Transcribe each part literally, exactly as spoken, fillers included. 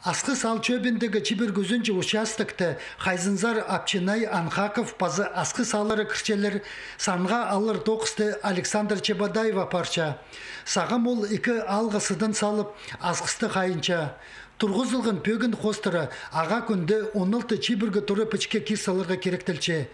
Асхыс аал чӧбіндегі чибіргі ӱзінҷі участокты Хайзынзар Апчинай, Анхаков паза Асхыс ааллары кірчелер, санға алар тоғысты Александра Чебодаева апарча. Сағам ол ікі аалға сыдын салып, Асхысты хайынча. Турғызылған пӧгін хоостыра ағаа кӱнде он алты чибіргі тура пічікке кир саларға киректелче.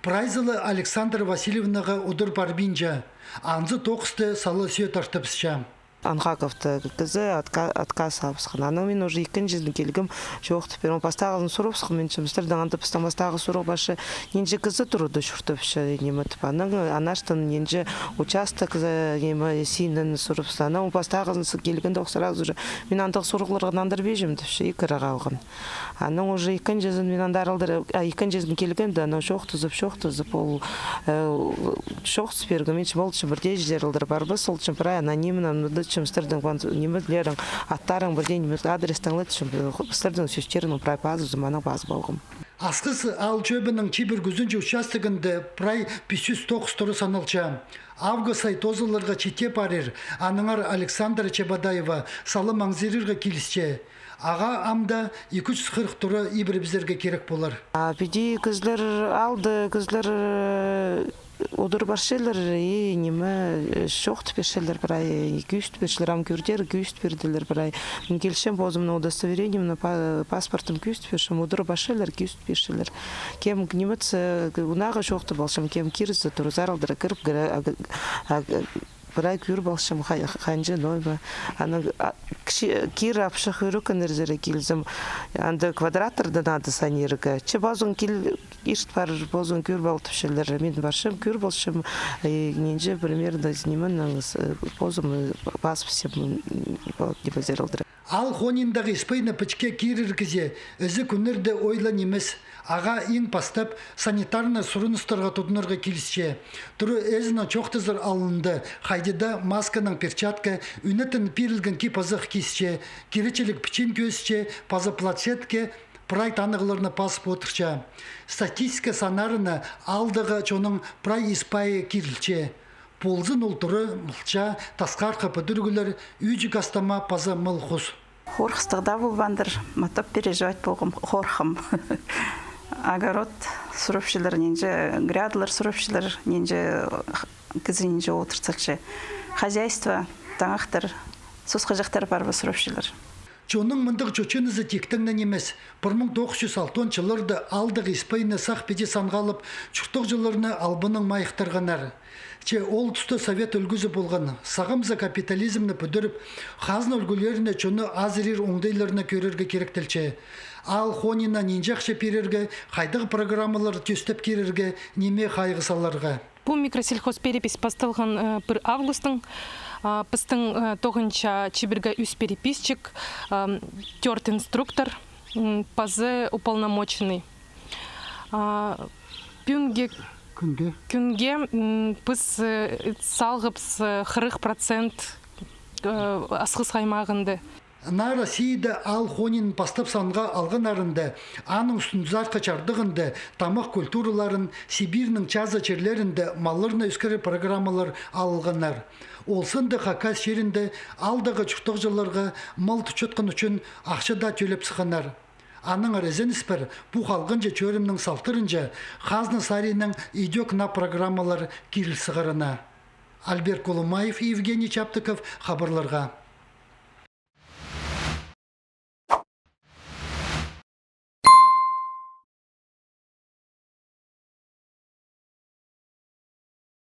Прайзы ла Александра Васильевнаға удур парбинча. Анзы тоғысты сала сӧӧ тартыбысча. Анхаковты кізі отка-, отказ алыбысхан. Анаң мин уже ікінҷізін килгем, чоохтап пирем. Пастағызын сурыбысхам, мин чымыстырдың, анда пістің пастағы сурығ пасча, нинҷе кізі турада чуртапча, ниме тіп. Анаң, анаң артын нинҷе участок, э, ниме, синін сурыбысхан. Анаң пастағызын килгенде ох сразу же, мин андағ сурығларға нандырбинчам тіпче, ікірі халған. Анаң уже ікінҷізін мин анда аралдыра, а, ікінҷізін килгенде, анаң чоохтазып, чоохтазып, ол, э, чоохтас пирген, мин чым ол чым пірдее чирге аралдыра парбас, ол чым прай анонимно, ну, да чымыстырдың, ниме, аттарың пірдее, ниме, адрес таңлат, чым, э, пістің сӧстернің прай пазыбызын анаң пазып алғам. Асхыс аал чӧбінің чибіргі ӱзінҷі участогында прай пис чӱс тоғыс тура саналча. Август ай тоозыларға читі парир, аннаңар Александра Чебодаева сала маңзырирға килісче. Ағаа ам даа ікі чӱс хырых тура ибірібізерге кирек полар. А піди кізілер, аалда кізілер, э, удур парчалар, и ниме, э, чоохтап пирчелер прай, и кӧзіт пирчелер, ам кӧрдер, кӧзіт пирділер прай. Мин килчем позымның удостоверением, па-, паспортым кӧзіт пирчем, удур парчалар, кӧзіт пирчелер. Кем ниме тізе, унаға чоохтап алчам, кем кирзе, турзар алдыра кіріп, кіре-, а, а, прай кӧріп алчам, хай-, ханҷа, ноо ба. Анаң, а, кічі, кир апчах ӧрекеннерзер килзем, анда квадраттарда надо санирға. Че пазың кил, ирт парар, пазың кӧріп ал тіпчелер. Мин парчам, кӧріп алчам, э, нинҷе примерно нименең, э, позым, э, пазыбысчам, м, вот, ниме зер алдыра. Аал Хониндағы испайны пічікке кирер кізі ізі кӱннерде оой ла нимес. Ағаа иң пастап санитарнай сурыныстарға тудынарға килісче. Тура ізінең чоохтазар алнында хайди даа масканаң перчатка, ӱнетін пирілген кип-азах кисче, киречіліг пічиин кӧзітче, паза плацентке прай танығларны пазып одырча. Статистика саннарына аалдағы чонның прай испайы кирілче. Ползын ол тура, мылча, тасхархы пӱдіріглер, ӱҷік астама паза мал-хус. Хорыхтығ даа полбаандыр, ма тіп переживать полғам, хорыхам. Огород сурапчалар, нинҷе грядалар сурапчалар, нинҷе кізі нинҷе одыр салча. Хозяйство, таңахтар, сосхаҷахтар пар ба сурапчалар. Чонның мындағ чочынызы тиктең нимес. Пір муң тоғыс чӱс алтон чылларда аалдағы испайны сах піди санға алып, чуртағҷыларны албанаң майыхтырғаннар. Че ол туста совет ӱлгӱзі полған. Сағам за капитализмні пӱдіріп, хазна ӱлгӱлеріне чонны азырир оңдайларны кӧрерге киректелче. Аал Хонина нинҷе ахча пирерге, хайдағ программалар тӧстеп кирерге, ниме хайығ саларға. Пу микросельхозперепись пасталған, э, пір августың. А, пістің, э, тоғынча чибіргі ӱс переписчик, ам, тӧрт инструктор, м, паза уполномоченный. А, пӱӱнгі кӱнге, кӱнге, м, піс, э, салғабыс, э, хырых процент, э, Асхыс аймағында. Наа Россияда Аал Хонинны пастап санға алғаннарында, аның ӱстӱнзархы чардығында тамах культураларын, Сибирьнің чазы чирлерінде малларны ӧскірер программалар алылғаннар. Ол санда Хакас чирінде аалдағы чуртағҷыларға мал тутчатхан ӱчӱн ахча даа тӧлеп сыхханнар. Аннаңар ізеніс пар, пу халғанҷы чӧрімнің салтарынҷа хазна саринаң идӧк наа программалар киріл сығарына. Альберт Колумаев, Евгений Чаптыков, хабарларға.